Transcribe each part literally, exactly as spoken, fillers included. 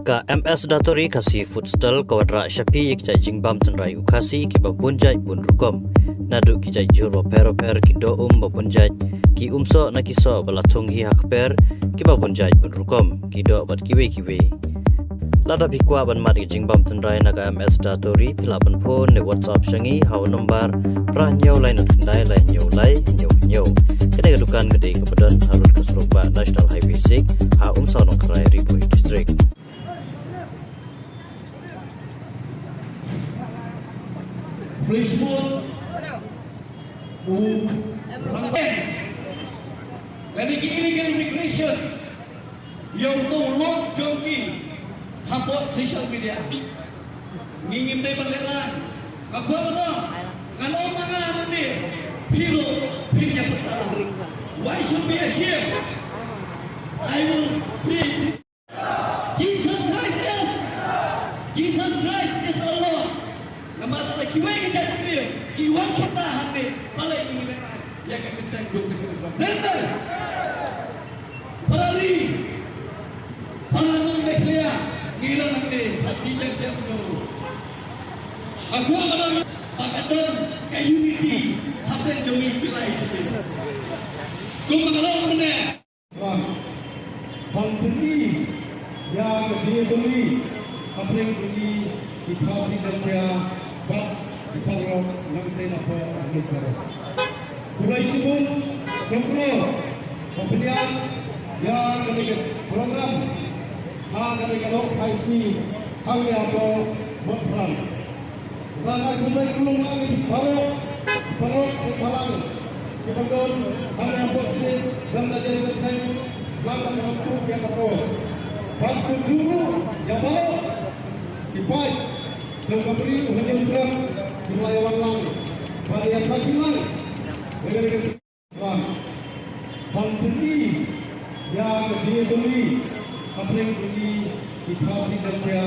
Ka M S Datori Khasi Food Stall ka wanrah sha phi ïa ki jait jingbam tynrai u Khasi kiba bun jait bun rukom. Naduh ki jait jhur bapher bapher, ki doh um ba bun jait, ki um soh na ki soh ba la thung hi ha kper kiba bun jait bun rukom, ki doh bad kiwei kiwei. Lada phi kwah ban mad ïa ki jingbam tynrai na ka M S Datori, phi lah ban phone ne WhatsApp sha ngi ha u nombar phra hynñiew lai nod khyndai lai hynñiew lai hynñiew hynñiew. Kane ka dukan ka dei kaba don harud ka surok bah National Highway six, ha Umsaw Nongkrai, Ri Bhoi District. Police Force, u lane ki illegal immigration, ïa uto u lok jong ki hapoh social media. Ngi ngim dei ban lehraiñ. Ka khot ba ngan ong ma nga nangne, phi ruh phin ïa pynpaw. Why should be ashamed? I will say this. Jesus Christ is, Jesus Christ is our Lord. Namar lada kiwei ki jait briew ki wan pyrta hangne, balei ngi lehraiñ ïa ka kyrteng jong ka Kynrad? Dei, dei. Para ri, para nong Meghalaya, ngi la hangne, Khasi Jaiñtia Bneng. Nga kwah ban ong ba ka don ka unity hapdeng jong ngi ki lai ki. Kumba nga la ong mynne. Ban pyni ïa ka jingïatylli hapdeng jong ngi ki Khasi Jaiñtia bad ki paralok nangtei napoh Amerika. Khublei shibun, shongkular, ba pynïaid ïa kane ka program ha kane ka lok phaisi hangne hapoh Mawphrang. Nga ai khublei khublei ïa phi baroh, baroh ki balang kiba don hangne hapoh stage, don la jai kyrteng, lang ba ngi hap tuh ïa ka por. Bad kumjuh ruh ïa baroh ki paid jong ka Bri u Hynñiewtrep, ki la ïa wan lang ban ïa sakhi lang ïa kane ka Ban, ban pyni ïa ka jingïatylli hapdeng jong ngi ki Khasi Jaiñtia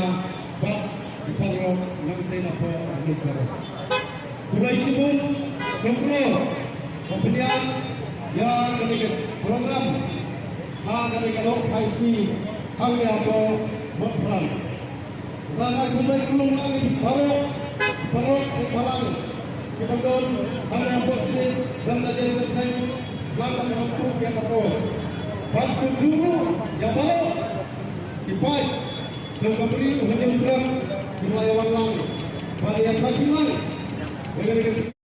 bad ki paralok nangtei napoh Amerika. Khublei shibun, shongkular, ba pynïaid ïa kane ka program ha kane ka lok phaisi hangne hapoh Mawphrang. Nga ai khublei khublei ïa phi baroh, baroh ki balang kiba don hangne hapoh stage, don la jai kyrteng, lang ba ngi hap tuh ïa ka por. Bad kumjuh ruh ïa baroh ki paid jong ka Bri u Hynñiewtrep, ki la ïa wan lang ban ïa sakhi lang ïa kane ka